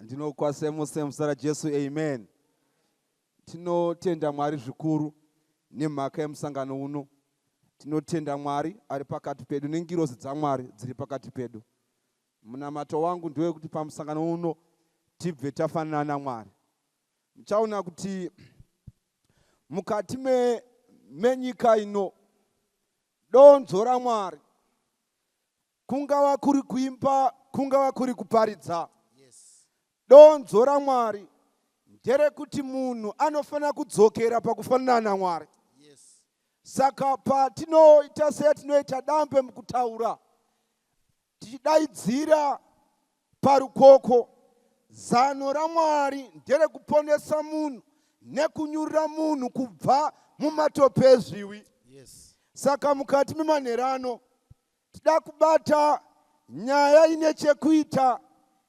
Ndinokwazisai mose muzita raJesu, amen. Tinotenda Mwari zvikuru nemhaka yemusangano uno. Tinotenda Mwari ari pakati pedu nengirozi dzaMwari dziri pakati pedu. Munamato wangu ndewekuti pamusangano uno tibve tafanana naMwari. Muchaona kuti mukati me, menyika ino donzvo raMwari kungava kuri kuimba, kungava kuri kuparidza, donzvo raMwari nderekuti munhu anofanira kudzokera pakufanana naMwari. Saka patinoita seyatinoita dambe mukutaura tichidaidzira parukoko, zano raMwari nderekuponesa munhu nekunyurura munhu kubva mumatope ezviwi. Saka mukati memanherano tida kubata nyaya ine chekuita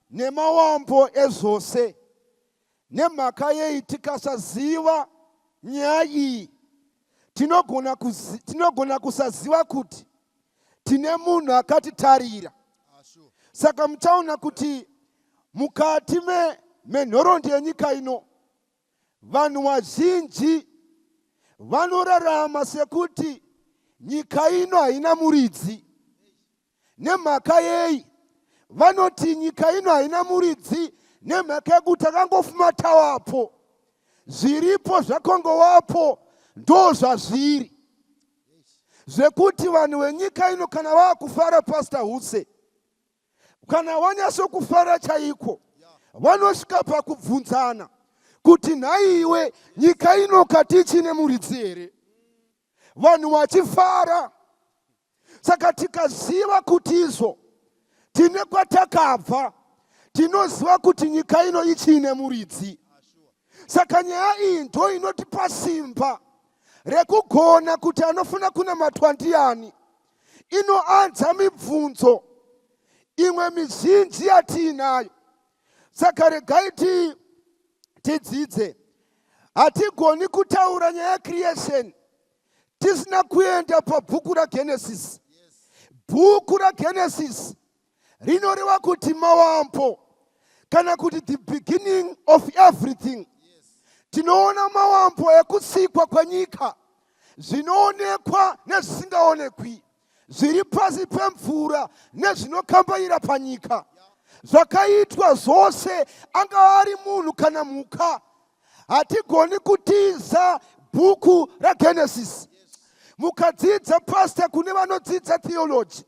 nemawambo ezvose. Nemhaka yei tikasaziva nyaya iyi tinogona, tinogona kusaziva kuti tine munhu akatitarira. Saka muchaona kuti mukati menhoroondo yenyika ino vanhu vazhinji vanorarama sekuti nyika ino haina muridzi. Nemhaka yei? Vanoti nyika ino haina muridzi nemhaka yekuti takangofuma tawapo. Zviripo zvakongowapo ndo zvazviri. Zvekuti vanhu venyika ino kana vaakufara Pastor Huse, kana wanyatsokufara chaiko, vanosvika pakubvunzana kuti nhaiwe nyika ino kati ichine muridzi here? Vanhu vachifara. Saka tikaziva kuti izvo tine kwatakabva, tinoziva kuti nyika ino ichiine muridzi. Saka nyaya iyi ndo inotipa simba rekugona kuti anofana kunamatwa ndiani. Inoanza mibvunzo imwe mizhinji yatiinayo. Saka regai tidzidze. Hatigoni kutaura nyaya yecreation tisina kuenda pabhuku raGenesis. Bhuku raGenesis rinoreva kuti mawambo kana kuti the beginning of everything. Tinoona mawambo ekusikwa kwenyika, zvinoonekwa nezvisingaonekwi, zviri pasi pemvura nezvinokambaira panyika, zvakaitwa zvose, angava ari munhu kana mhuka. Hatigoni kutiza bhuku raGenesis. Mukadzidza pastor, kune vanodzidza theology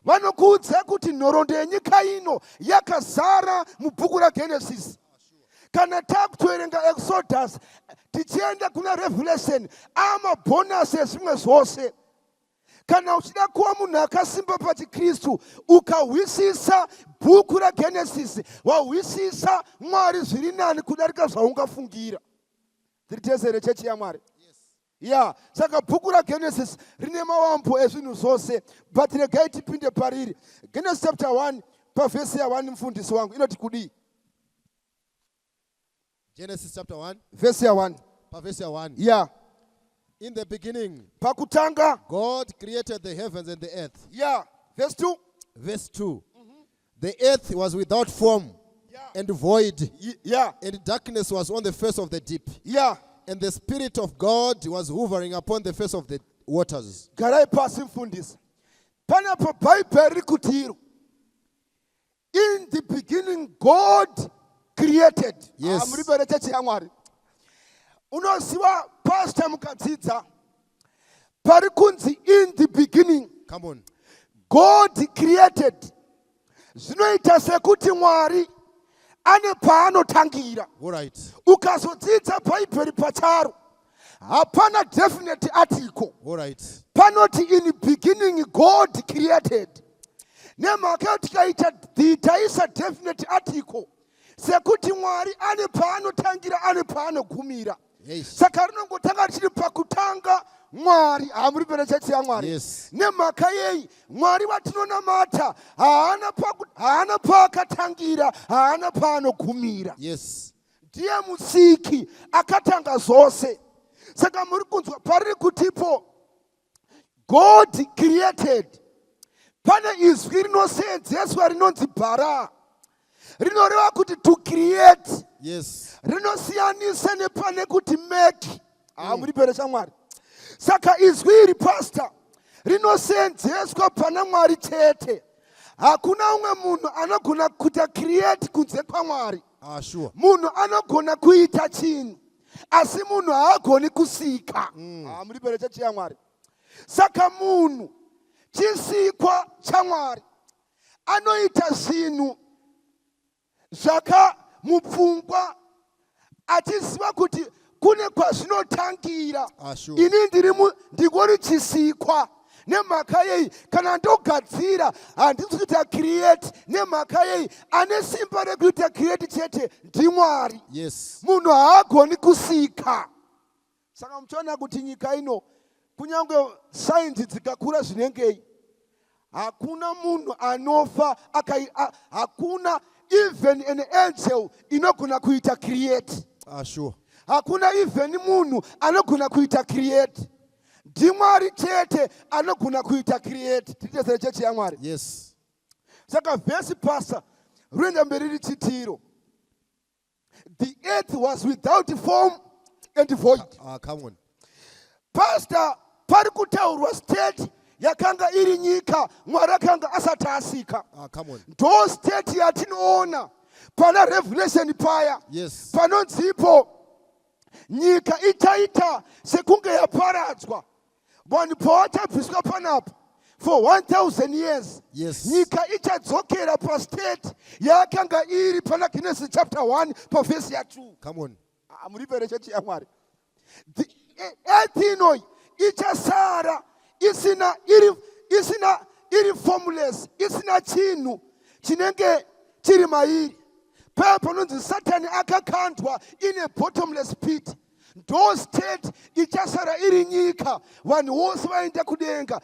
vanokuudza kuti nhoroondo yenyika ino yakazara mubhuku raGenesis. Kana takutoerenga Exodus tichienda kuna Revelation, amabhonasi ezvimwe zvose. Kana uchida kuva munhu akasimba pachiKristu, ukahwisisa bhuku raGenesis, wahwisisa Mwari zviri nani kudarika zvaungafungira. Tiri tese here, chechi yaMwari? Ya, saka bhuku raGenesis rine mawambo ezvinhu zvose, but regai tipinde pariri. Genesis chapter 1 pavhesi ya1, mufundisi wangu, inoti kudii? Genesis chapter 1, vhesi ya1. Pavhesi ya1. Ya. In the beginning, pakutanga, God created the heavens and the earth. Ya, vhesi 2. Verse 2. The earth was without form and void, and darkness was on the face of the deep. And the Spirit of God was hovering upon the face of the waters. Garai pasi, mufundisi. Panapo Bhaibheri riri kuti iro in the beginning God created. Yes. Ah, muri pere, chechi yaMwari. Unoziva pastor, mukadzidza pari kunzi in the beginning Come on. God created, zvinoita sekuti Mwari ane paanotangira. All right. Ukazodzidza Bhaibheri pacharo, hapana definite article. All right. Panoti in beginning God created nemhaka yekuti tikaita the taisa definite article sekuti Mwari ane paanotangira, ane paanogumira. Saka rinongotanga richiri pakutanga Mwari. Hamuri pene, chechi yaMwari? Yes. Nemhaka yei? Mwari watinonamata haana paakatangira, haana paanogumira. Ndiye musiki akatanga zvose. Saka muri kunzwa pariri kutipo God created, pane izwi rinoseenzeswa rinonzi bara. Rinoreva kuti to create. Yes. Rinosiyanisa nepane kuti make. Muri pere shamwari. Saka izwi iri, pastor, rinosenzeswa pana Mwari chete. Hakuna umwe munhu anogona kuita create kunze kwaMwari. Ah, sure. Munhu anogona kuita chinhu, asi munhu haagoni kusika. Ah, muri pere chechi yaMwari. Saka munhu chisikwa chaMwari, anoita zvinhu zvakamupfungwa achiziva kuti kune kwazvinotangira. Ah, sure. Ini ndingori chisikwa. Nemhaka yei? Kana ndogadzira, handisi kuita create. Nemhaka yei? Ane simba rekuita create chete ndiMwari. Munhu haagoni kusika. Saka muchiona kuti nyika ino, kunyange sainzi dzikakura zvinengei, hakuna munhu anofa hakuna even an angel inogona kuita create. Ah, sure. Hakuna even munhu anogona kuita create. NdiMwari chete anogona kuita create. Titesere, chechi yaMwari. Yes. Saka vhesi, pastor, ruenda mberi richitiro, "The earth was without form and void." Ah, come on. Pastor, pari kutaurwa state yakanga iri nyika Mwari akanga asati asika. Ah, come on. Ndo state yatinoona pana Revelation paya. Panonzipo nyika ichaita sekunge yaparadzwa vanhu pavachabviswa panapa for 1000 years. Nyika ichadzokera pastate yakanga iri pana Genesis chapter 1 pavhesi ya2. Come on. Ah, muri pere, chechi yaMwari. The earth inoi ichasara isina iri isina iri formless, isina chinhu chinenge chiri mairi. Paya panonzi Satani akakandwa ine bottomless pit, ndo state ichasara iri nyika vanhu vose vaenda kudenga.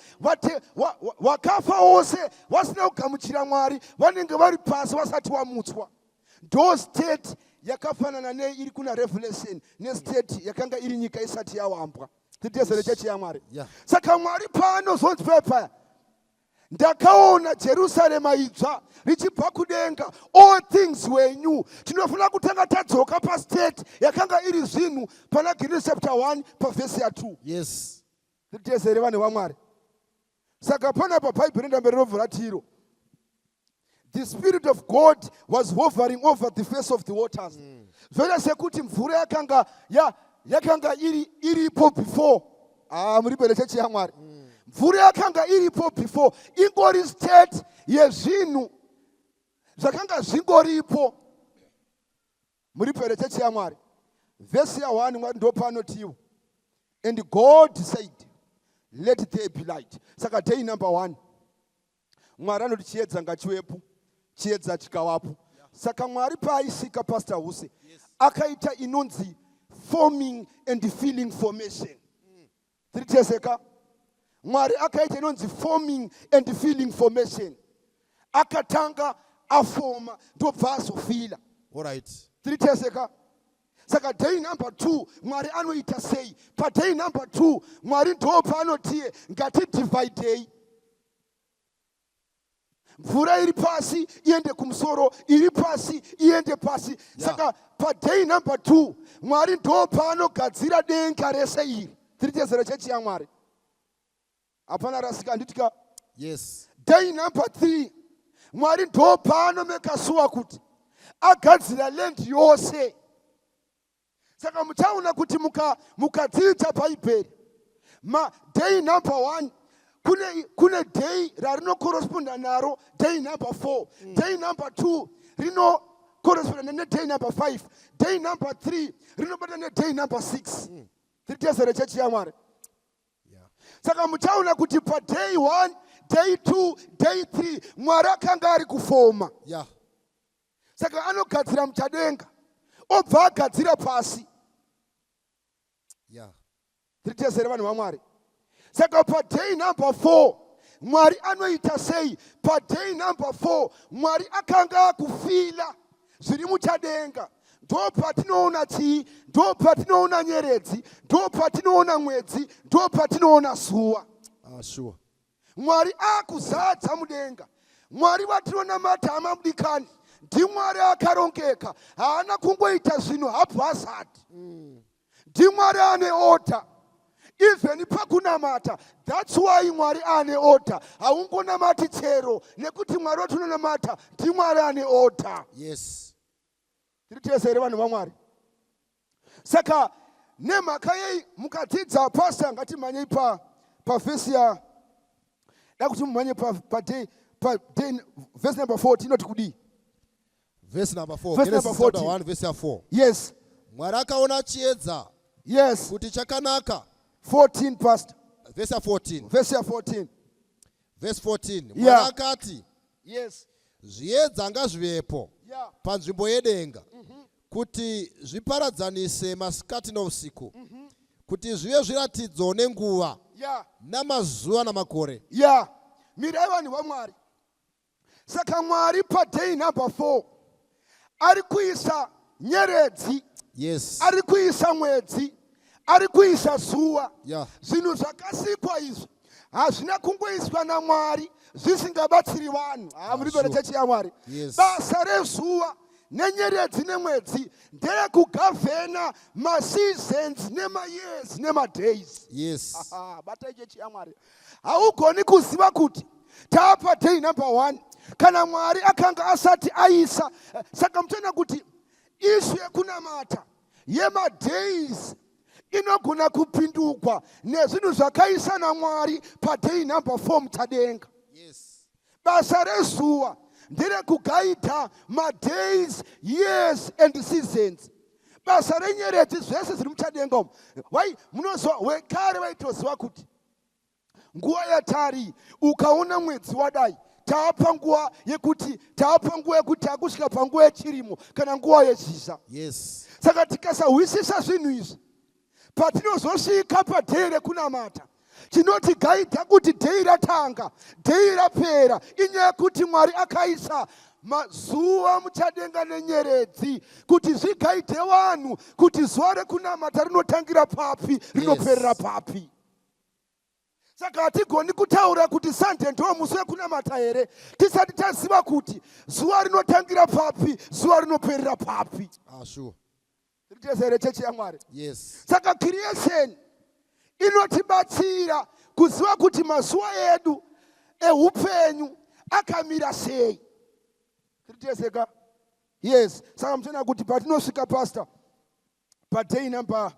Vakafa vose vasina kugamuchira Mwari vanenge vari pasi vasati vamutswa. Ndo state yakafanana nei iri kuna Revelation nestate yakanga iri nyika isati yawambwa. Titesere, chechi yaMwari. Saka Mwari paanozonzi paya paya, "Ndakaona Jerusarema idzva richibva kudenga," all things were new. Tinofanira kutanga tadzoka pastate yakanga iri zvinhu pana Genesis chapter 1 pavhesi ya2. Titesere, vanhu vaMwari. Saka panapa Bhaibheri ndamberi robva ratiro, "The spirit of God was hovering over the face of the waters." Zvoita sekuti mvura yakanga yakanga iri iripo before. Ah, muri pere, chechi yaMwari. Mvura yakanga iripo before, ingori state yezvinhu zvakanga zvingoripo. Muri pere, chechi yaMwari. Vhesi ya1, Mwari ndo panotiwo, "And God said, let there be light." Saka day number one, Mwari anoti, "Chiedza ngachiwepo." Chiedza chikawapo. Saka Mwari paaisika, Pastor Huse, akaita inonzi forming and filling formation. Tiri teseka? Mwari akaita inonzi forming and filling formation. Akatanga afoma, ndobva azofila. All right. Tiri teseka? Saka day number two, Mwari anoita sei? Paday number two, Mwari ndo paanotiye, "Ngatidivhaidhei mvura iri pasi iende kumusoro, iri pasi iende pasi." Saka paday number two, Mwari ndo paanogadzira denga rese iri. Tiri tezera, chechi yaMwari? Hapana rasika, handitika? Yes. Day number three, Mwari ndo paanomeka sure kuti agadzira land yose. Saka muchaona kuti mukadzidza Bhaibheri, maday number one kune day rarinokorresponda naro day number four. Day number two rinokorresponda neday number five. Day number three rinobata neday number six. Tiri tese, chechi yaMwari? Saka muchaona kuti paday one, day two, day three, Mwari akanga ari kufoma. Saka anogadzira muchadenga, obva agadzira pasi. Tiri tese, vanhu vaMwari? Saka paday number four, Mwari anoita sei? Paday number four, Mwari akanga akufila zviri muchadenga. Ndo patinoona chii? Ndo patinoona nyeredzi, ndo patinoona mwedzi, ndo patinoona zuva. Ah, sure. Mwari akuzadza mudenga. Mwari watinonamata, hama mudikani, NdiMwari akarongeka, haana kungoita zvinhu haphazard. NdiMwari ane order even pakunamata. That's why Mwari ane order. Haungonamati chero, nekuti Mwari watinonamata ndiMwari ane order. Tiri tese here, vanhu vaMwari? Saka nemhaka yei mukadzidza, pastor, ngatimhanyei pa pavhesi ya da kuti mumhanye paday paday verse number 40 inoti kudii? Verse number 4. Verse number Genesis chapter 14. 1 verse ya 4. Mwari akaona chiedza kuti chakanaka. 14, pastor. Verse ya 14. Verse ya 14. Verse 14. Mwari akati, zviedza ngazvivepo panzvimbo yedenga kuti zviparadzanise masikati nousiku, kuti zvive zviratidzo nenguva namazuva namakore. Ya, mirai, vanhu vaMwari. Saka Mwari paday number 4 ari kuisa nyeredzi, ari kuisa mwedzi, ari kuisa zuva. Zvinhu zvakasikwa izvi hazvina kungoiswa naMwari zvisingabatsiri vanhu. Hamuripere, chechi yaMwari? Yes. Basa rezuva nenyeredzi nemwedzi nderekugovern maseasons, nemayears, nemadays. Batai, chechi yaMwari. Haugoni kuziva kuti taapa day number one kana Mwari akanga asati aisa. Saka mutoona kuti issue yekunamata yemadays inogona kupindugwa nezvinhu zvakaisa naMwari paday number 4 muchadenga. Basa rezuva nderekuguide madays, years and seasons. Basa renyeredzi, zvese zviri muchadenga umu, wai munoziva, wekare vaitoziva kuti nguva yatari, ukaona mwedzi wadai, taapa nguva yekuti, taapa nguva yekuti takusvika panguva yechirimo kana nguva yezhizha. Saka tikasahwisisa zvinhu izvi, patinozosvika paday rekunamata, chinotigaidha kuti day ratanga, day rapera, inyaya yekuti Mwari akaisa mazuva muchadenga nenyeredzi kuti zviguide vanhu kuti zuva rekunamata rinotangira papi, rinoperera papi. Saka hatigoni kutaura kuti Sunday ndo musi wekunamata here tisati taziva kuti zuva rinotangira papi, zuva rinoperera papi. Tiri tese here, chechi yaMwari? Yes. Saka creation inotibatsira kuziva kuti mazuva edu eupenyu akamira sei. Tiri tese ka? Yes. Saka mutoona kuti patinosvika, pastor, paday number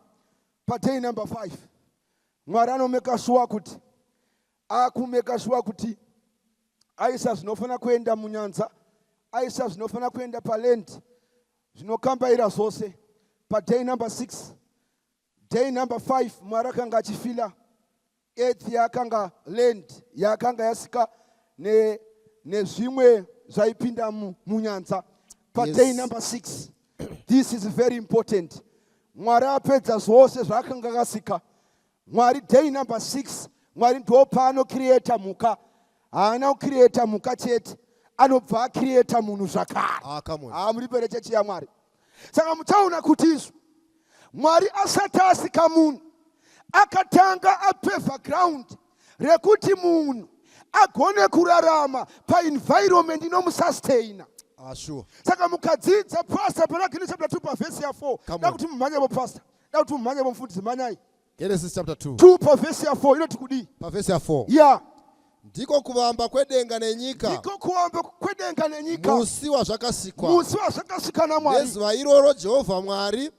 5, Mwari anomake sure kuti, akumake sure kuti aisa zvinofanira kuenda munyanza, aisa zvinofanira kuenda paland, zvinokambaira zvose paday number 6. Day number 5, Mwari akanga achifilla earth yaakanga, land yaakanga yasika nezvimwe zvaipinda munyanza. Paday number 6, this is very important, Mwari apedza zvose zvaakanga akasika. Mwari, day number 6, Mwari ndo paanocreata mhuka. Haana kucreata mhuka chete, anobva acreata munhu zvakare. Ah, come on. Ah, muri pere, chechi yaMwari? Saka muchaona kuti izvo Mwari asati asika munhu, akatanga apave ground rekuti munhu agone kurarama paenvironment inomusustaina. Saka mukadzidza, pastor, pana Genesis chapter 2 pavhesi ya4, Come da on. kuti mumhanyepo, pastor, da kuti mumhanyepo, mufundisi, mhanyai. Genesis chapter 2. 2 pavhesi ya4 inoti kudii? Pavhesi ya4. Ya. Ndiko kuvamba kwedenga nenyika. Ndiko kuvamba kwedenga nenyika. Musi wazvakasikwa. Musi wazvakasika naMwari. Nezuva iroro Jehovha Mwari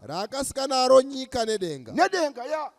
raakasika naro nyika nedenga. Nedenga, ya.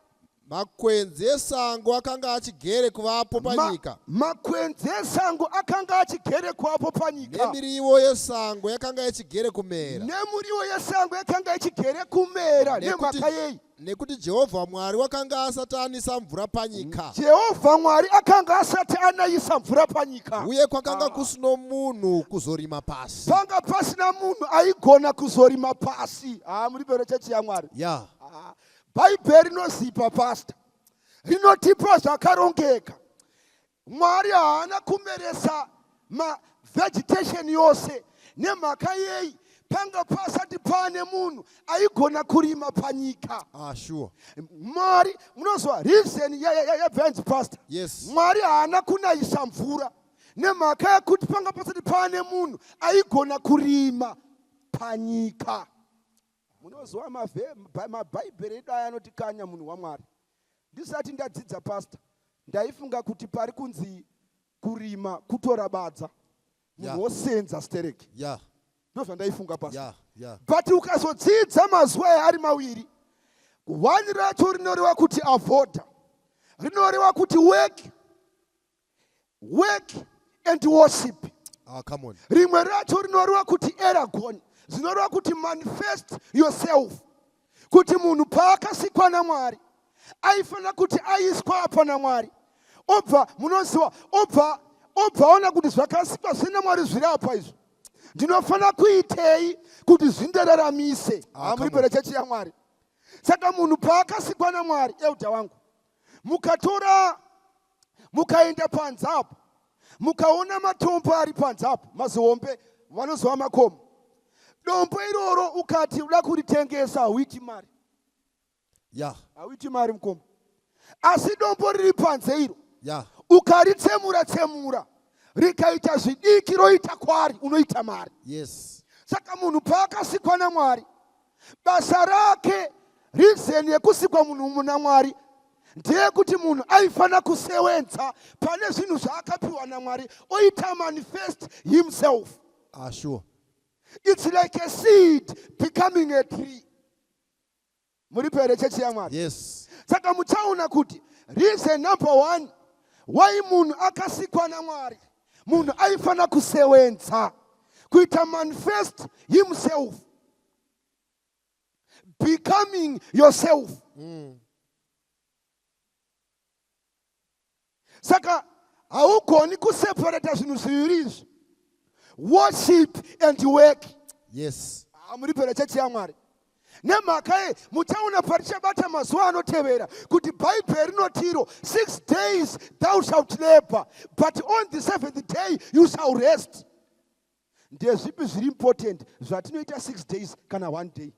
Makwenzi esango akanga achigere kuvapo panyika. Makwenzi esango akanga achigere kuvapo panyika. Nemiriwo yesango yakanga ichigere kumera. Nemuriwo yesango yakanga ichigere kumera. Nemhaka yei? Nekuti Jehovha Mwari wakanga asati anisa mvura panyika. Jehovha Mwari akanga asati anayisa mvura panyika. Uye kwakanga kusino munhu kuzorima pasi. Panga pasina munhu aigona kuzorima pasi. Ha, muri pere, chechi yaMwari? Ya. Ah, Bhaibheri rinozipa, pastor, rinotipa zvakarongeka. Mwari haana kumeresa mavegetation yose. Nemhaka yei? Panga pasati paane munhu aigona kurima panyika. Mwari, munozwa reason yebvenzi, pastor? Yes. Mwari haana kunayisa mvura. Nemhaka yekuti panga pasati paane munhu aigona kurima panyika. Munoziva mabhaibheri edu aya anotikanya munhu waMwari. Ndisati ndadzidza pastor, ndaifunga kuti pari kunzi kurima kutora badza munhu wosenza stereki. Ndozvandaifunga pastor. But ukazodzidza mazwi aya ari mawiri, one racho rinoreva kuti avoda, rinoreva kuti work, work and worship. Ah, come on. Rimwe racho rinoreva kuti eragon, zvinoreva kuti manifest yourself, kuti munhu paakasikwa naMwari aifanira kuti aiswa apa naMwari, obva munoziva, obva obva aona kuti zvakasikwa zvina Mwari zviri apa izvi, ndinofanira kuitei kuti zvindiraramise. Ah, Hamuri come on. pere chechi yaMwari. Saka munhu paakasikwa naMwari, elder wangu, mukatora mukaenda panze apo mukaona matombo ari panze apo, mazihombe vanozova makomo, dombo iroro ukati uda kuritengesa hauiti mari. Hauiti mari mukoma. Asi dombo riri panze iro, ukaritsemura tsemura rikaita zvidiki roita kwari, unoita mari. Saka munhu paakasikwa naMwari, basa rake, reason yekusikwa munhu naMwari ndeyekuti munhu aifanira kusewenza pane zvinhu zvaakapiwa naMwari, oita manifest himself. Sure. It's like a seed becoming a tree. Muri pere chechi yaMwari? Yes. Saka muchaona kuti reason number one why munhu akasikwa naMwari, munhu aifanira kusewenza kuita manifest himself, becoming yourself. Saka haugoni kuseparata zvinhu zviviri izvi, worship and work. Muri pere chechi yaMwari? Nemhaka ye muchaona parichabata mazuva anotevera kuti Bhaibheri rinotiro 6 days thou shalt labor, but on the 7th day you shall rest. Ndezvipi zviri important, zvatinoita 6 days kana 1 day?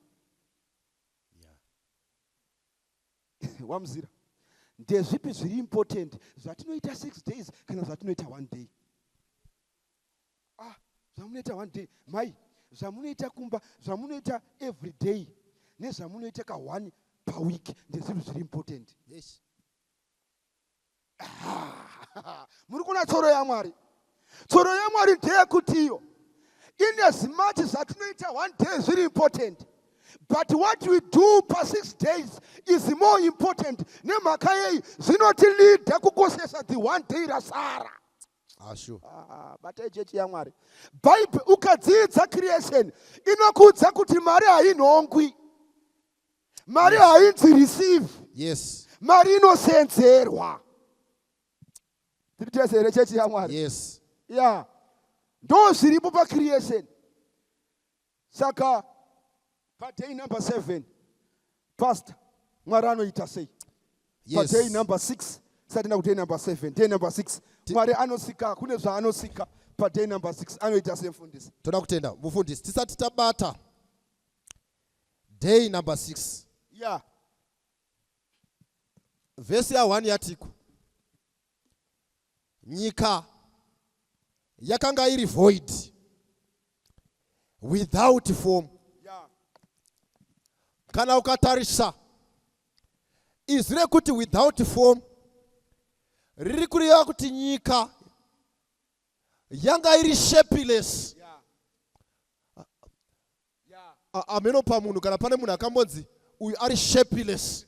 Wamuzira, ndezvipi zviri important, zvatinoita 6 days kana zvatinoita 1 day? Zvamunoita 1 day, mai, zvamunoita kumba, zvamunoita every day nezvamunoita ka 1 paweek, ndezvipi zviri important? Muri kuona tsoro yaMwari? Tsoro yaMwari ndeyekuti iyo in as much zvatinoita 1 day zviri important, but what we do pa 6 days is more important. Nemhaka yei? Zvinotileada kukoshesa the 1 day rasara. Sure. Batai chechi yaMwari. Bible, ukadzidza creation, inokuudza kuti mari hainhongwi, mari hainzi receive. Mari inosenzerwa. Tiri tese here, chechi yaMwari? Yes. Ya, ndo zviripo pacreation. Saka paday number 7, pastor, Mwari anoita sei? Paday number 6, sati kuday number 7, day number 6 Mwari anosika, kune zvaanosika paday number 6, anoita sei, mufundisi? Toda kutenda, mufundisi. Tisati tabata day number 6, vhesi ya1 yatiko nyika yakanga iri void, without form. Kana ukatarisa izwi rekuti without form, riri kureva kuti nyika yanga iri shapeless. Ameno pamunhu, kana pane munhu akambonzi uyu ari shapeless.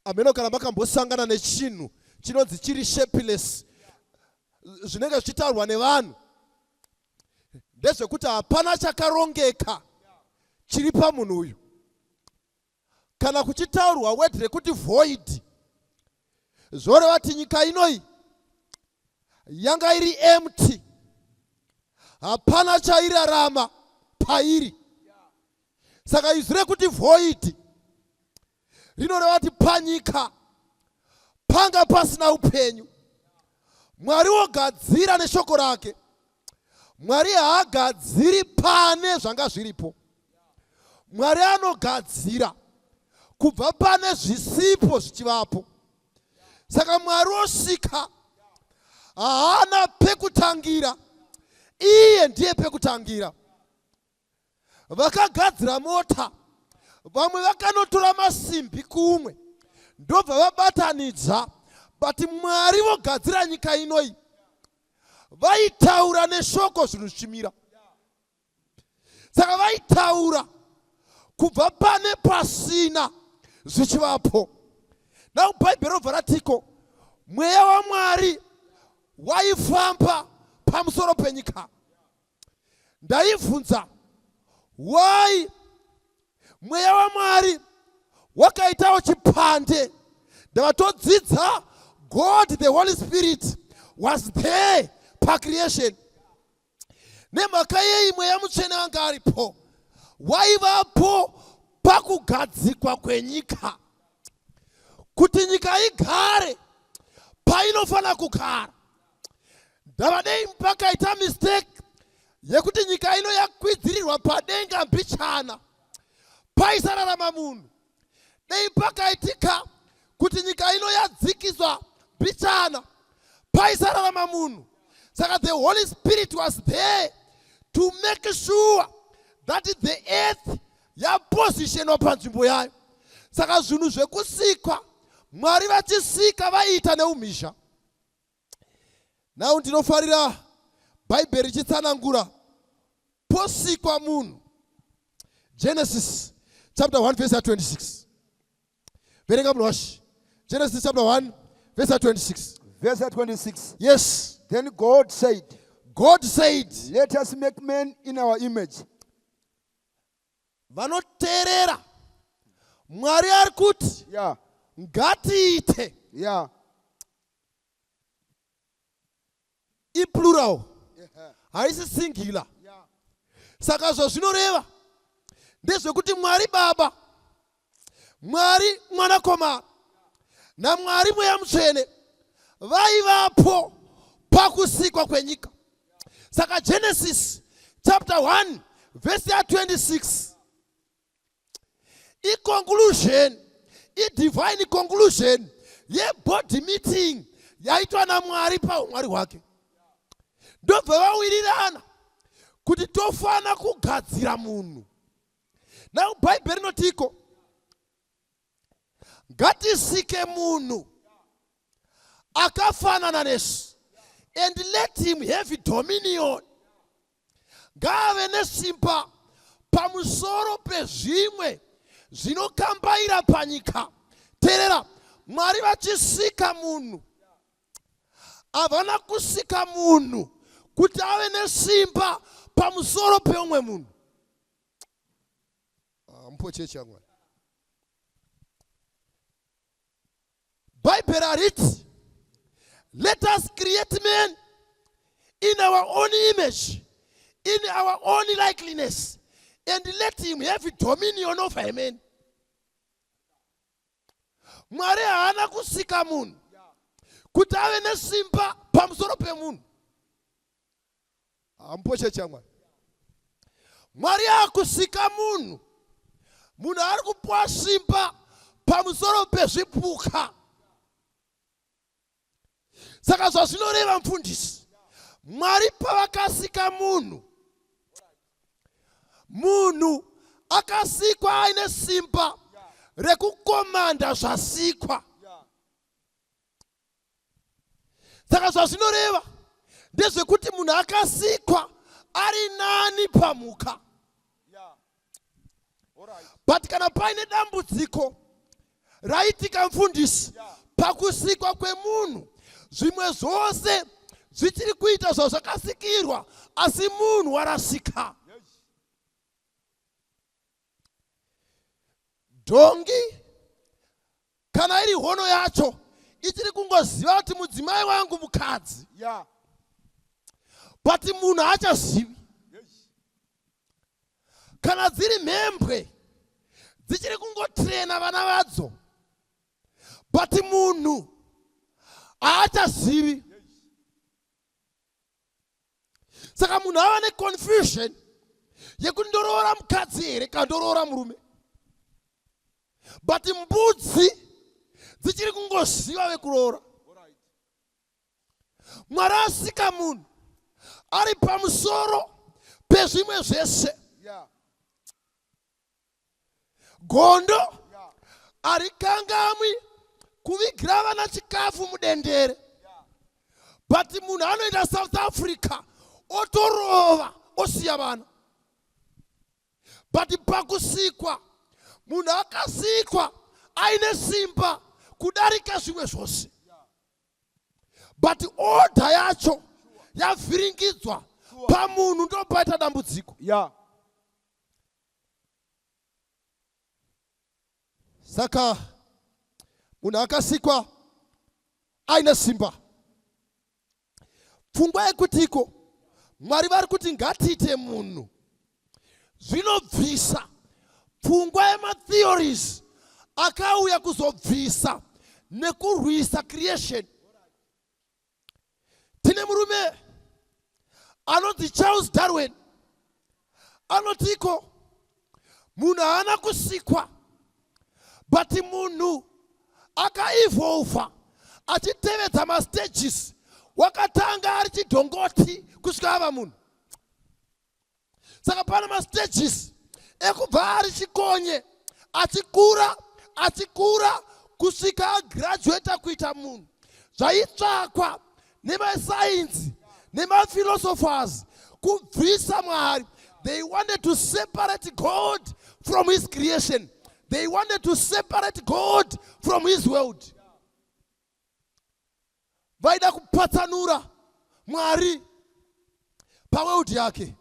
Ameno kana makambosangana nechinhu chinonzi chiri shapeless. Zvinenge zvichitaurwa nevanhu ndezvekuti hapana chakarongeka chiri pamunhu uyu. Kana kuchitaurwa word rekuti void, zvoreva kuti nyika inoi yanga iri empty, hapana chairarama pairi. Saka izwi rekuti void rinoreva kuti panyika panga pasina upenyu. Mwari wogadzira neshoko rake. Mwari haagadziri pane zvanga zviripo. Mwari anogadzira kubva pane zvisipo zvichivapo. Saka Mwari osika. Haana pekutangira, iye ndiye pekutangira. Vakagadzira mota, vamwe vakanotora masimbi kumwe ndobva vabatanidza, but Mwari vogadzira nyika inoyi vaitaura neshoko zvinhu zvichimira. Saka vaitaura kubva pane pasina zvichivapo. Now Bhaibheri robva ratiko mweya waMwari waifamba pamusoro penyika. Ndaibvunza why mweya waMwari wakaitawo chipande. Ndavatodzidza God the Holy Spirit was there pacreation. Nemhaka yei mweya mutsvene anga aripo? Waivapo pakugadzikwa kwenyika, kuti nyika igare painofanira kugara. Ndava dei pakaita mistake yekuti nyika ino yakwidzirirwa padenga mbichana, paisararama munhu. Dei pakaitika kuti nyika ino yadzikiswa mbichana, paisararama munhu. Saka the Holy Spirit was there to make sure that the earth yapositionwa panzvimbo yayo. Saka zvinhu zvekusikwa, Mwari vachisika vaiita neumhizha. Now ndinofarira Bhaibheri richitsanangura posikwa munhu. Genesis chapter 1 verse 26. Verenga munhu washe. Genesis chapter 1 verse 26. Verse 26. Yes. Then God said, God said, let us make man in our image. Vanoteerera Mwari ari kuti ngatiite. Iplural, haisi singular. Saka zvazvinoreva ndezvekuti Mwari Baba, Mwari Mwanakomana naMwari Mweya Mutsvene vaivapo pakusikwa kwenyika. Saka Genesis chapter 1 verse ya 26 iconclusion, idivine conclusion yebody meeting yaitwa naMwari paumwari hwake. Ndobva vawirirana kuti tofana kugadzira munhu. Now Bhaibheri rinotiko ngatisike munhu akafanana nesu, and let him have dominion, ngaave nesimba pamusoro pezvimwe zvinokambaira panyika. Teerera, Mwari vachisika munhu havana kusika munhu kuti ave nesimba pamusoro peumwe munhu. Mupo chechi yaMwari. Bhaibheri hariti let us create man in our own image, in our own likeness, and let him have dominion over a man. Mwari haana kusika munhu kuti ave nesimba pamusoro pemunhu. Hamupo chechi yaMwari. Mwari akusika munhu, munhu ari kupuwa simba pamusoro pezvipuka. Saka zvazvinoreva mufundisi, Mwari pavakasika munhu, munhu akasikwa aine simba rekukomanda zvasikwa. Saka zvazvinoreva ndezvekuti munhu akasikwa ari nani pamhuka. But kana paine dambudziko raitika mufundisi pakusikwa kwemunhu, zvimwe zvose zvichiri kuita zvazvakasikirwa, asi munhu warasika. Dhongi kana iri hono yacho ichiri kungoziva kuti mudzimai wangu mukadzi, but munhu haachazivi. Kana dziri mhembwe dzichiri kungotrena vana vadzo, but munhu haachazivi. Saka munhu ava neconfusion yekuti ndoroora mukadzi here kana ndoroora murume, but mbudzi dzichiri kungoziva vekuroora. Mwari asika munhu ari pamusoro pezvimwe zvese. Gondo harikangamwi kuvigira vana chikafu mudendere, but munhu anoenda South Africa otorova osiya vana. But pakusikwa munhu akasikwa aine simba kudarika zvimwe zvose, but order yacho yavhiringidzwa pamunhu, ndopaita dambudziko. Saka munhu akasikwa aine simba. Pfungwa yekutiko Mwari vari kuti ngatiite munhu zvinobvisa pfungwa yematheories akauya kuzobvisa nekurwisa creation. Tine murume anonzi Charles Darwin, anotiko munhu haana kusikwa, but munhu akaevolva achitevedza mastages, wakatanga ari chidhongoti kusvika ava munhu. Saka pane mastages ekubva ari chikonye achikura achikura kusvika agraduata kuita munhu. Zvaitsvakwa nemasainzi nemaphilosophers kubvisa Mwari. They wanted to separate God from his creation. They wanted to separate God from his world. Vaida kupatsanura Mwari paworld yake.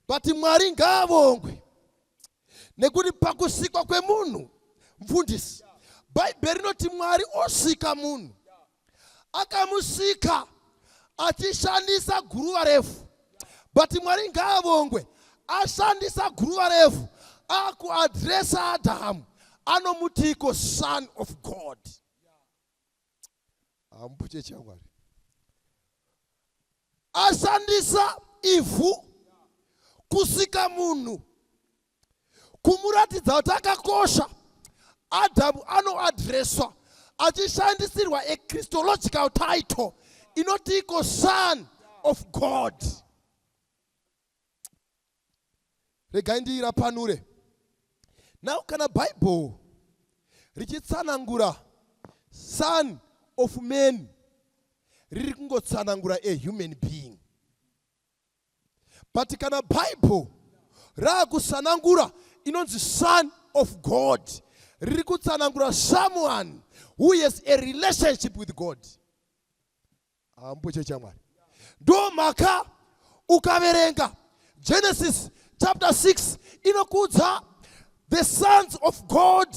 But Mwari ngaavongwe, nekuti pakusikwa kwemunhu, mufundisi, Bhaibheri rinoti Mwari osika munhu, akamusika achishandisa guruva refu. But Mwari ngaavongwe, ashandisa guruva refu, akuadresa Adhamu, anomutiko son of God. Hambuchechi yaMwari, ashandisa ivhu kusika munhu, kumuratidza kuti akakosha. Adhamu anoadreswa achishandisirwa a Christological title inoti iko son of God. Regai ndiirapanure. Now kana Bible richitsanangura son of man, riri kungotsanangura a human being. But kana Bible raakusanangura inonzi son of God, riri kutsanangura someone who has a relationship with God. Hambo chechamwari. Ndo mhaka ukaverenga Genesis chapter 6 inokudza the sons of God,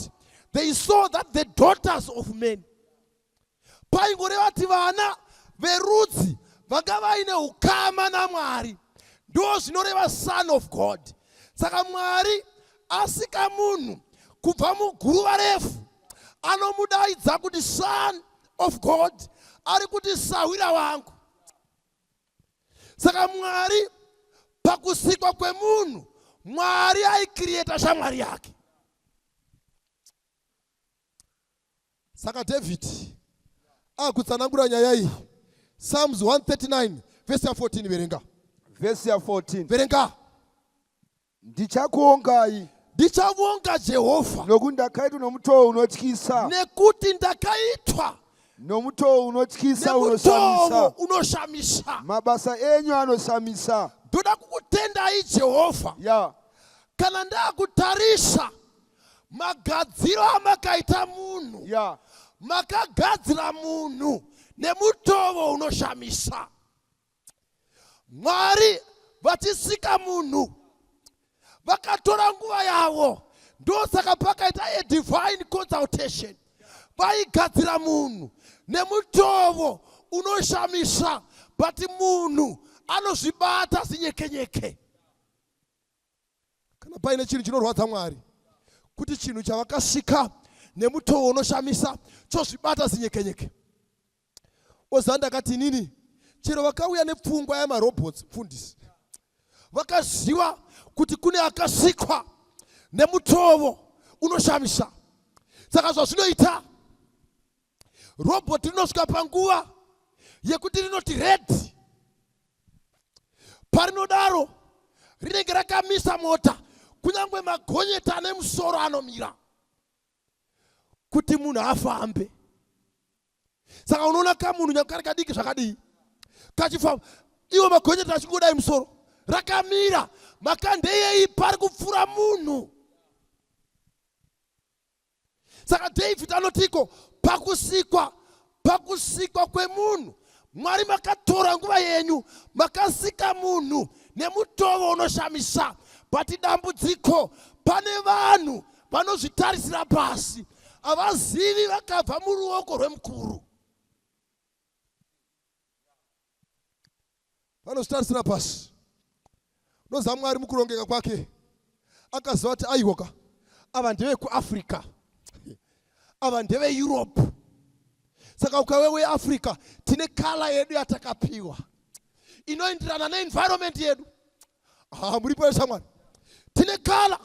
they saw that the daughters of men. Paingoreva kuti vana verudzi vanga vaine ukama naMwari, ndo zvinoreva son of God. Saka Mwari asika munhu kubva muguruva refu, anomudaidza kuti son of God, ari kuti sahwira wangu. Saka Mwari pakusikwa kwemunhu, Mwari aikrieta shamwari yake. Saka David akutsanangura nyaya iyi, Psalms 139 vhesi ya 14, verenga. Vhesi ya 14. Verenga. Ndichakuongai. Ndichavonga Jehovha. Nokuti ndakaitwa nomutoo unotyisa. Nekuti ndakaitwa nomutoo unotyisa. Unoshamisa. Nemutoo unoshamisa. Mabasa enyu anoshamisa. Ndoda kukutendai, Jehovha. Kana ndakutarisa magadziro amakaita munhu, makagadzira munhu nemutovo unoshamisa. Mwari vachisika munhu vakatora nguva yavo, ndosaka pakaita a divine consultation. Vaigadzira munhu nemutovo unoshamisa, but munhu anozvibata zinyekenyeke. Kana paine chinhu chinorwadza Mwari, kuti chinhu chavakasika nemutovo unoshamisa chozvibata zinyekenyeke. Ozanda akati, inini chero vakauya nepfungwa yamarobots, mfundisi, vakaziva kuti kune akasikwa nemutovo unoshamisa. Saka zvazvinoita, robot rinosvika panguva yekuti rinoti red parinodaro rinenge rakamisa mota kunyange magonyeti ane musoro anomira kuti munhu afambe saka unoona kamunhu nyange kari kadiki zvakadii kachifamba iwo magonyeti achingodai musoro rakamira makandeyei pari kupfuura munhu saka david anotiko pakusikwa pakusikwa kwemunhu mwari makatora nguva yenyu makasika munhu nemutovo unoshamisa but dambudziko pane vanhu vanozvitarisira pasi havazivi vakabva muruoko rwemukuru vanozvitarisira pasi unoziva mwari mukurongeka kwake akaziva kuti aiwoka ava ndevekuafrica ava ndeveeurope saka ukave weafrica tine kala yedu yatakapiwa inoenderana neenvironment yedu ha muripo yeshamwari tine kala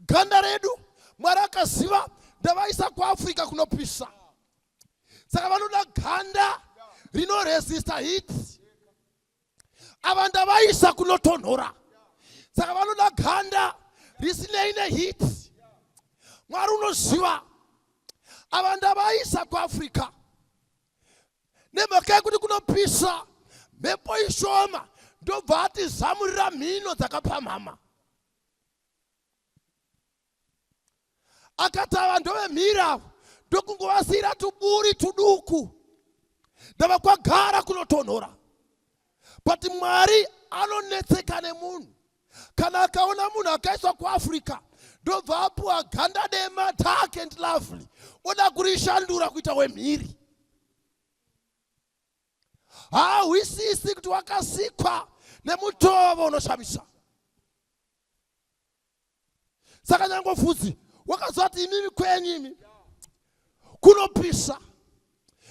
ganda redu mwari akaziva ndavaisa kuafrica kunopisa saka vanoda ganda rinoresista heat ava ndavaisa kunotonhora saka vanoda ganda risinei neheat mwari unoziva ava ndavaisa kuafrica nemhaka yekuti kunopisa mhepo ishoma ndobva atizamurira mhino dzakapamhama akati ava ndovemhiri avo ndokungovasiyira tuburi tuduku ndava kwagara kunotonhora but mwari anonetseka nemunhu kana akaona munhu akaiswa kuafrica ndobva apuwa ganda dema dark and lovely oda kurishandura kuita wemhiri haahwisisi kuti wakasikwa nemutovo unoshamisa saka nyange fudzi wakaziva kuti imimi kwenyu imi kunopisa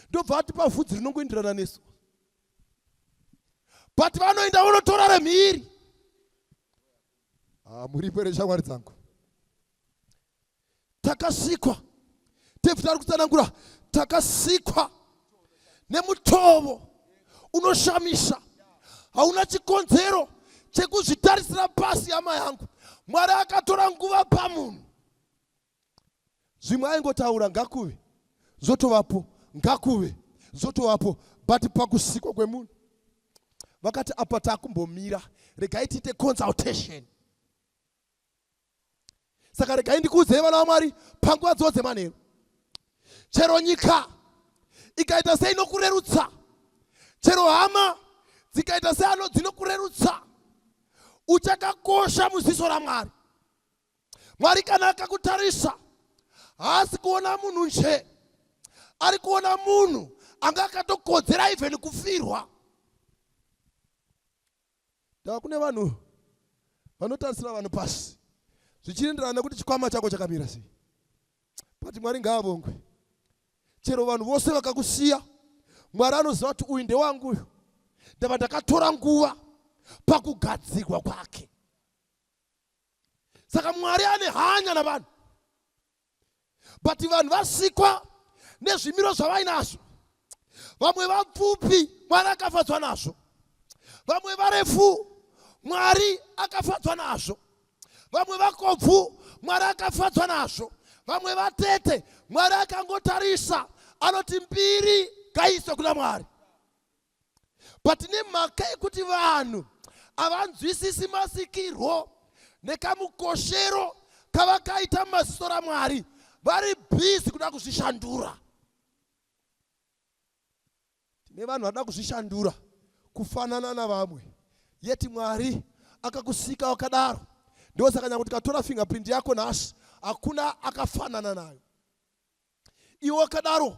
ndobva atipa vhudzi rinongoenderana nesu but vanoenda vonotora remhiri ah, muripo here shamwari dzangu takasikwa david ari kutsanangura takasikwa nemutovo unoshamisa hauna chikonzero chekuzvitarisira pasi hama yangu mwari akatora nguva pamunhu zvimwe aingotaura ngakuve zvotovapo ngakuve zvotovapo but pakusikwa kwemunhu vakati apa takumbomira regai tiite consultation saka regai ndikuudzei vana vamwari panguva dzoo dzemanheru chero nyika ikaita sei inokurerutsa chero hama dzikaita seano dzinokurerutsa uchakakosha muziso ramwari mwari kana akakutarisa haasi kuona munhu nje ari kuona munhu anga akatokodzera even kufirwa Ndava kune vanhu vanotarisira vanhu pasi zvichienderana nekuti chikwama chako chakamira sei. But Mwari ngaavongwe. Chero vanhu vose vakakusiya, Mwari anoziva kuti uyu ndewangu uyu. Ndava ndakatora nguva pakugadzirwa kwake. Saka Mwari ane hanya navanhu. But vanhu vasikwa nezvimiro zvavainazvo. Vamwe vapfupi Mwari akafadzwa nazvo, vamwe varefu Mwari akafadzwa nazvo, vamwe vakobvu Mwari akafadzwa nazvo, vamwe vatete Mwari akangotarisa anoti mbiri ngaiiswe kuna Mwari. But nemhaka yekuti vanhu havanzwisisi masikirwo nekamukoshero kavakaita mumaziso raMwari, vari busy kuda kuzvishandura. Tine vanhu vanoda kuzvishandura kufanana navamwe, yeti Mwari akakusika wakadaro. Ndosaka nyange tikatora fingerprint yako nhasi, hakuna akafanana nayo. Iwe wakadaro,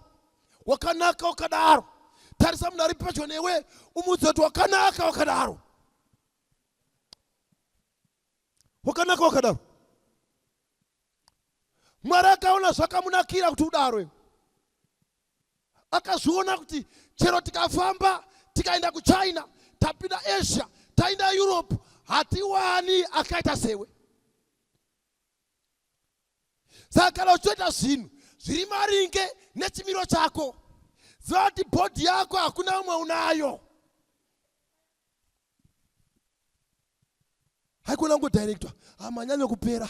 wakanaka wakadaro. Tarisa munhu ari pedyo newe, umuudze kuti wakanaka wakadaro, wakanaka wakadaro. Mwari akaona zvakamunakira kuti udaro. Akazviona kuti chero tikafamba tikaenda kuChina, tapinda Asia, taenda Europe, hatiwani akaita sewe. Saka kana uchitoita zvinhu zviri maringe nechimiro chako, Ziva kuti bhodhi yako hakuna umwe unayo. Haikona kungodirectwa, ah, manyanya kupera,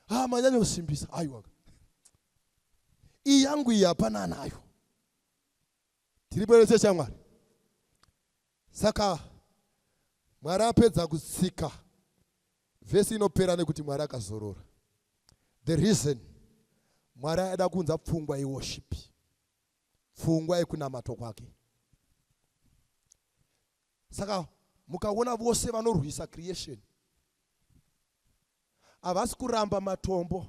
ah, manyanya kusimbisa. Aiwa, iyi yangu iyi hapana anayo. Tiripo here chechi yaMwari? Saka Mwari apedza kutsika vhesi inopera nekuti Mwari akazorora. The reason Mwari aida kuunza pfungwa yeworship, pfungwa yekunamatwa kwake. Saka mukaona vose vanorwisa creation havasi kuramba matombo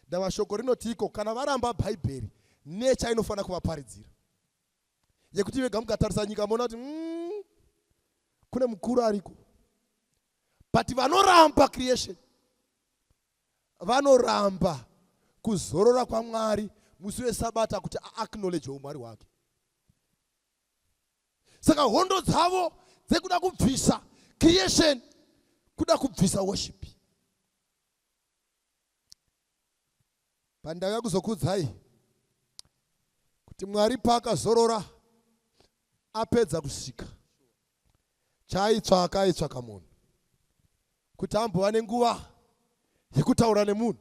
ndava shoko rinoti iko kana varamba bhaibheri necha inofanira kuvaparidzira yekuti vega mukatarisa nyika moona kuti kune mukuru ariko but vanoramba creation vanoramba kuzorora kwamwari musi wesabata kuti aacknowledge umwari hwake. Saka hondo dzavo dzekuda kubvisa creation, kuda kubvisa worship. Pandauya kuzokuudzai kuti Mwari paakazorora apedza kusika, chaaitsvaka aitsvaka munhu kuti ambova nenguva yekutaura nemunhu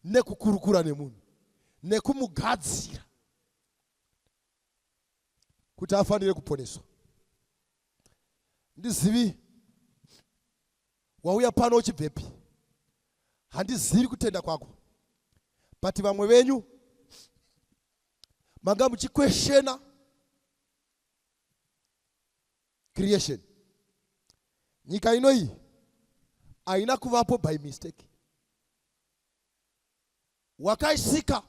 nekukurukura nemunhu nekumugadzira kuti afanire kuponeswa. Ndizivi wauya pano uchibvepi, handizivi kutenda kwako, but vamwe venyu manga muchikweshena creation. Nyika ino iyi haina kuvapo by mistake. Wakaisika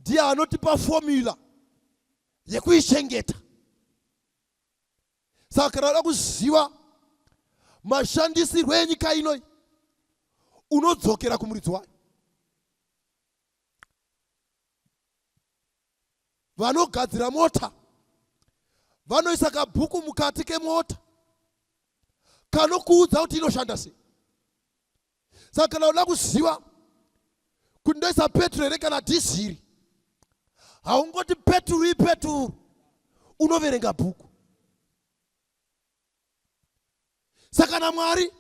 ndiye anotipa formula yekuichengeta. Saka kana uda kuziva mashandisirwo enyika ino, unodzokera kumuridzi wayo. Vanogadzira mota vanoisa kabhuku mukati kemota kanokuudza kuti inoshanda sei. Saka kana uda kuziva kuti ndoisa petro here kana dhiziri, haungoti peturu ipeturu, unoverenga bhuku. Saka naMwari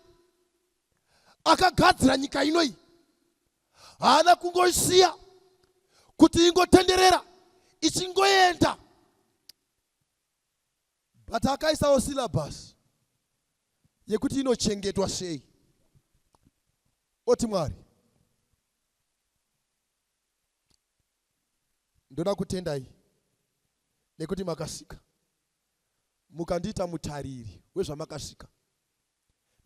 akagadzira nyika inoyi, haana kungoisiya kuti ingotenderera ichingoenda, but akaisawo syllabus yekuti inochengetwa sei. Oti Mwari, ndoda kutendai nekuti makasika mukandiita mutariri wezvamakasika.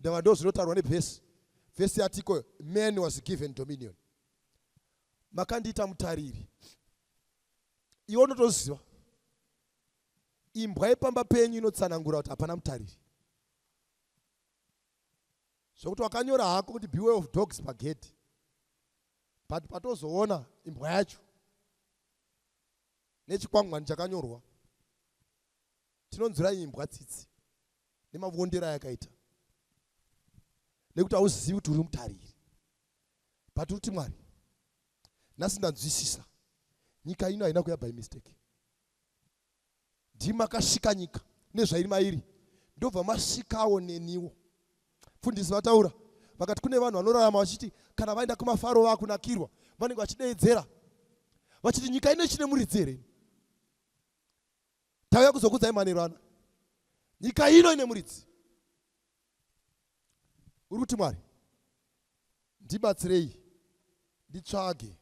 Ndava ndo zvinotaurwa nevhesi, vhesi yatiko, man was given dominion. Makandiita mutariri. Iwe unotoziva imbwa yepamba penyu inotsanangura kuti hapana mutariri, zvokuti wakanyora hako kuti beware of dogs pagedhi, but patozoona imbwa yacho nechikwangwani chakanyorwa, tinonzwira imbwa tsitsi nemavondero ayakaita, nekuti hauzivi kuti uri mutariri. But uri kuti, Mwari, nhasi ndanzwisisa nyika ino haina kuya by mistake. Ndimakasvika nyika nezvairi mairi, ndobva masvikawo neniwo. Mfundisi vataura vakati kune vanhu vanorarama vachiti kana vaenda kumafaro vakunakirwa, vanenge vachideedzera vachiti nyika ino ichine muridzi here? Tauya kuzokudzai manero ana, nyika ino ine muridzi. Uri kuti, Mwari, ndibatsirei nditsvage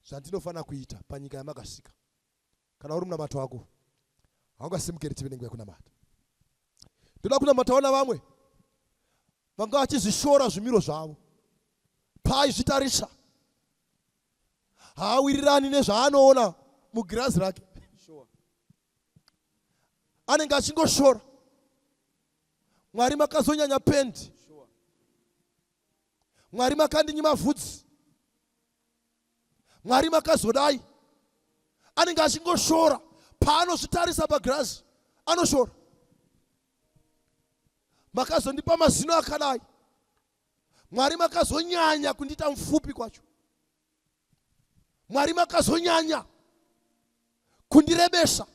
zvandinofanira kuita panyika yamakasvika. Kana uri munamato wako, haungasimukeri tive nenguva yekunamata. Ndoda kunamatawo navamwe vanga vachizvishora zvimiro zvavo. Paaizvitarisa haawirirani nezvaanoona mugirazi rake, anenge achingoshora. Mwari, makazonyanya pendi. Mwari, makandinyima vhudzi. Mwari, makazodai. Anenge achingoshora. Paanozvitarisa pagirazi anoshora. Makazondipa mazino akadai. Mwari, makazonyanya kundiita mupfupi kwacho. Mwari, makazonyanya. Kundirebesa.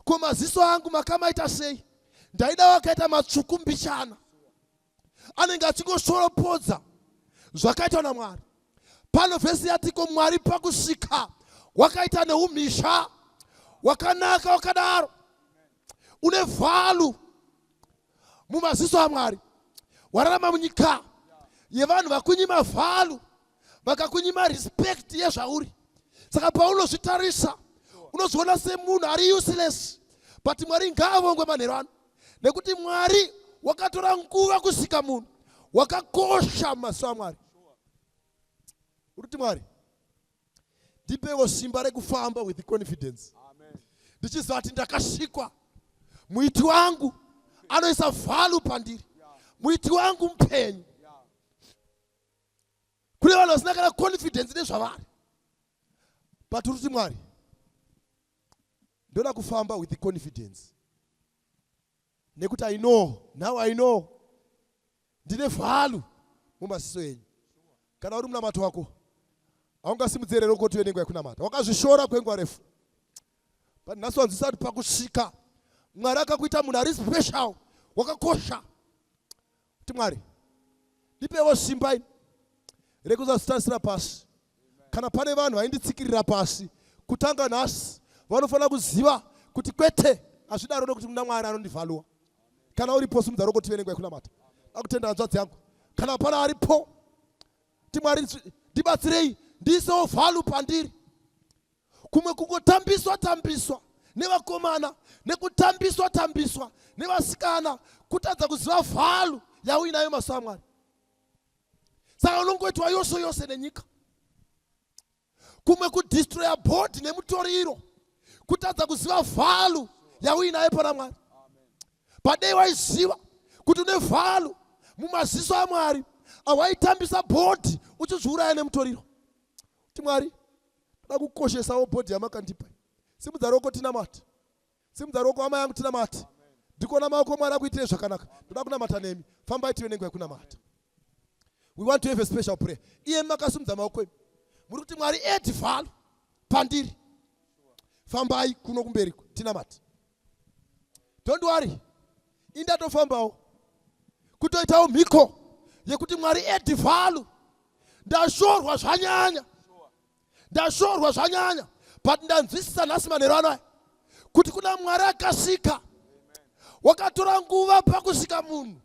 Ko maziso angu makamaita sei? Ndaida wakaita matsvuku mbichana. Anenge achingoshoropodza zvakaitwa naMwari. Pano vhesi yatiko Mwari pakusvika wakaita neumhizha wakanaka wakadaro une vhalu mumaziso aMwari. Wararama munyika yevanhu vakunyima vhalu, vakakunyima respect yezvauri. Saka paunozvitarisa unozviona semunhu ari useless, but Mwari ngaavongwe manheru ano nekuti Mwari wakatora nguva kusika munhu wakakosha mumaziso aMwari. Uri kuti Mwari ndipewo simba rekufamba with confidence ndichiziva kuti ndakasikwa muiti wangu anoisa value pandiri muiti wangu mupenyu kune vanhu vasina kana confidence nezvavari but uri kuti Mwari ndoda kufamba with confidence nekuti I know now I know ndine value mumaziso enyu. Kana uri munamato wako haungasimudzere roko kuti nenguva yekunamata wakazvishora kwenguva refu, but nhasi wanzwisisa kuti pakusvika Mwari akakuita munhu ari special wakakosha. Kuti Mwari ndipewo simba ini rekuzazvitarisira pasi. Kana pane vanhu vainditsikirira pasi kutanga nhasi vanofanira kuziva kuti kwete hazvidaro nekuti muna Mwari anondivhaluwa. Kana uripo simudza roko tive nenguva yekunamata. Akutenda hanzvadzi yangu. Kana pana aripo ti Mwari ndibatsirei ndiisewo value pandiri. Kumwe kungotambiswa tambiswa nevakomana nekutambiswa tambiswa nevasikana kutadza kuziva value yauinayo mazuva aMwari. Saka unongoitwa yose yose nenyika. Kumwe kudestroya body nemutoriro kutadza kuziva value yauinayo pana Mwari. Padei waiziva kuti une value mumaziso aMwari, awaitambisa body uchizviuraya nemutoriro. Kuti Mwari toda kukoshesawo body yamakandipa. Simudza roko tinamate. Simudza roko hama yangu tinamate. Ndikuona maoko Mwari akuitire zvakanaka. Ndoda kunamata nemi. Fambai tive nenguva yekunamata. We want to have a special prayer. Iye makasimudza maoko imi. Muri kuti Mwari add value pandiri. Fambai kuno kumberi tinamate. Don't worry. Indatofambawo. Kutoitawo mhiko yekuti Mwari add value. Ndashorwa zvanyanya. Ndashorwa zvanyanya. But ndanzwisisa nhasi manheru ano aya kuti kuna Mwari akasika. Wakatora nguva pakusika munhu.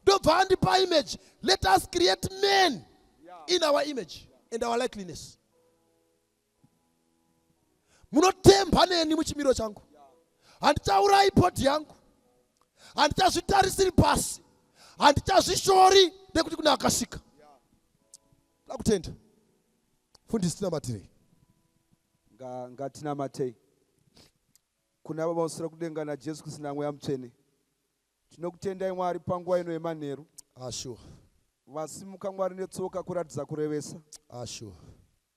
Ndobva andipa image. Let us create men in our image and our likeness. Munotemba neni muchimiro changu. Handichaurai body yangu. Handichazvitarisiri pasi. Handichazvishori nekuti kuna akasika. Ndakutenda. Fundisi tinamatirei. Ngatinamatei. Kuna Baba usira kudenga naJesu Kristu naMweya Mutsvene. Tinokutendai Mwari panguva ino yemanheru. Sure. Vasimuka Mwari netsoka kuratidza kurevesa. Sure.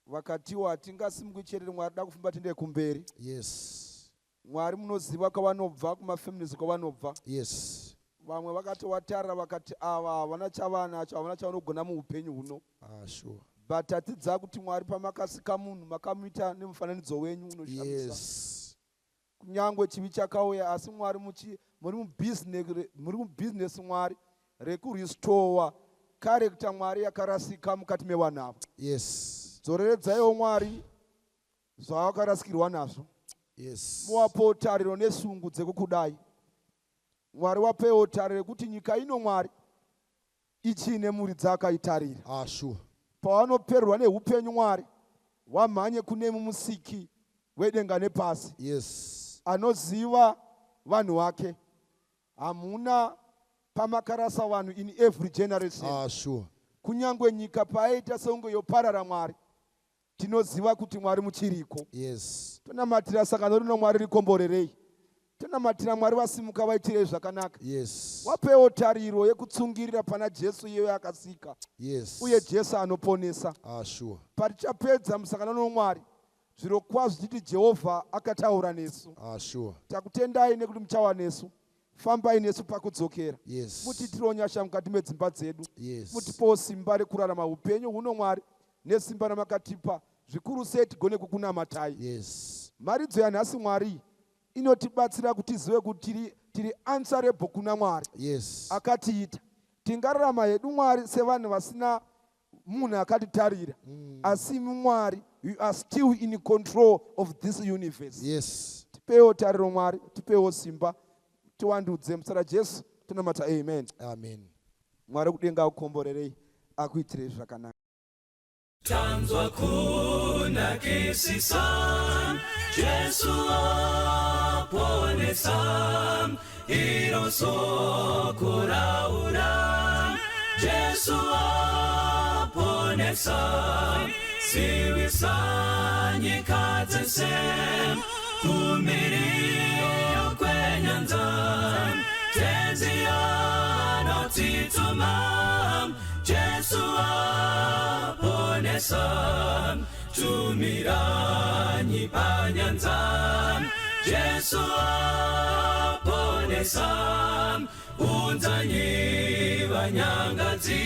Vakatiwo hatingasimuki chete Mwari da kufamba tiende kumberi. Yes. Mwari munoziva kwavanobva kumafamilies kwavanobva. Yes. Vamwe vakatovatarira vakati ava havana chavanacho, havana chavanogona muupenyu huno. Sure. But tadzidza kuti Mwari pamakasika munhu makamuita nemufananidzo wenyu unoshamisa. Yes. Kunyangwe chivi chakauya asi Mwari muri mubusiness Mwari rekurestore character Mwari yakarasika mukati mevanhu ava. Yes. Dzoreredzaiwo Mwari zvavakarasikirwa nazvo. Yes. Muwapewo tariro nesungu dzekukudai. Mwari wapewo tariro yekuti nyika ino Mwari ichiine muridzi akaitarira. Sure. Pavanoperwa neupenyu Mwari wamhanye kune musiki wedenga nepasi. Yes. Anoziva vanhu vake. Hamuna pamakarasa vanhu in every generation. Sure. Kunyangwe nyika paaita seunge yoparara Mwari, tinoziva kuti Mwari muchiriko. Yes. Tonamatira sangano rino Mwari rikomborerei. Tonamatira Mwari vasimuka vaitirei zvakanaka. Yes. Wapewo tariro yekutsungirira pana Jesu iyeyo akasika. Yes. Uye Jesu anoponesa. Sure. Patichapedza musangano noMwari, zvirokwazvo titi Jehovha akataura nesu. Sure. Takutendai nekuti muchava nesu. Fambai nesu pakudzokera. Yes. Mutiitirewo nyasha mukati medzimba dzedu. Yes. Mutipewo simba rekurarama upenyu huno Mwari nesimba ramakatipa. zvikuru sei tigone kukunamatai. Yes. Mharidzo yanhasi Mwari inotibatsira kuti tizive kuti tiri, tiri answerable kuna Mwari. Yes. Akatiita. Tingararama hedu Mwari sevanhu vasina munhu akatitarira. Asi imi Mwari, you are still in control of this universe. Yes. Tipewo tariro Mwari, tipewo simba, tiwandudze muzita raJesu tinamata amen. Amen. Mwari kudenga akukomborerei akuitirei zvakanaka. Tanzwa kunakisisa Jesu aponesa iro soko raura Jesu aponesa siwisa nyika dzese kumiriyo kwenyanza tenzi anotituma Jesu aponesa tumiranyi panyanza Jesu aponesa unzanyi vanyangadzi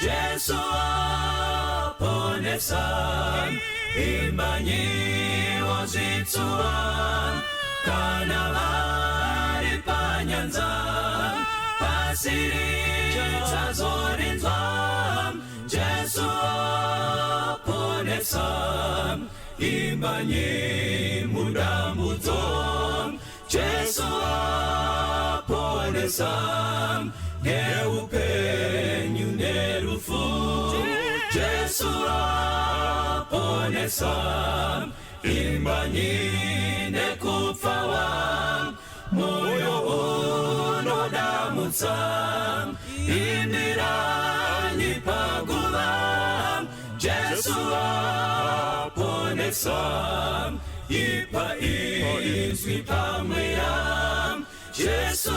Jesu aponesa imbanyi wazvitsuwa kana vari panyanza pasiri chazorinzwa Jesu aponesa imbanyi mudambudzo Jesu aponesa neupenyu nerufu Jesu aponesa imbanyi nekupfawa moyo unodamutsa imiranyi paguva Jesu aponesa ipa izwi pamweya Jesu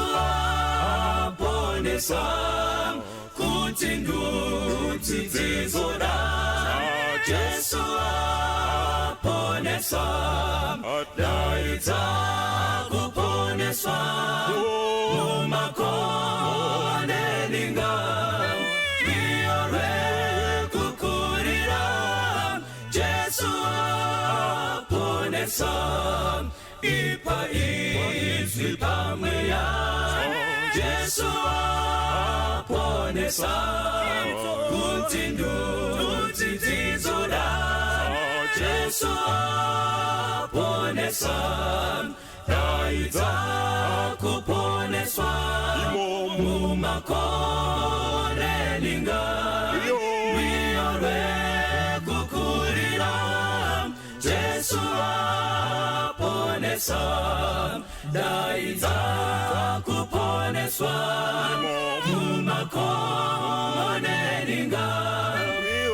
aponesa kuti ndudzi dzizoda Jesu aponesa daidza kuponeswa mumakore ninga rwiyo rwekukurira Jesu aponesa ipa izwi pamweya Jesu aponesa kuti ndudzi dzizoda Jesu aponesa daidza kuponeswa mumakore ninga rwiyo rwekukurira Jesu aponesa daidza kuponeswa mumakore ninga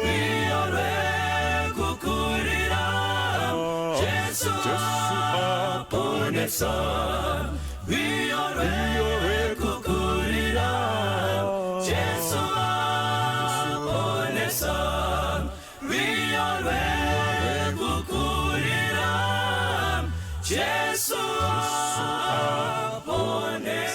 rwiyo rwekukurira Jesu aponesa rwiyo rwekukurira Jesu aponesa rwiyo rwekukurira Jesu aponesa.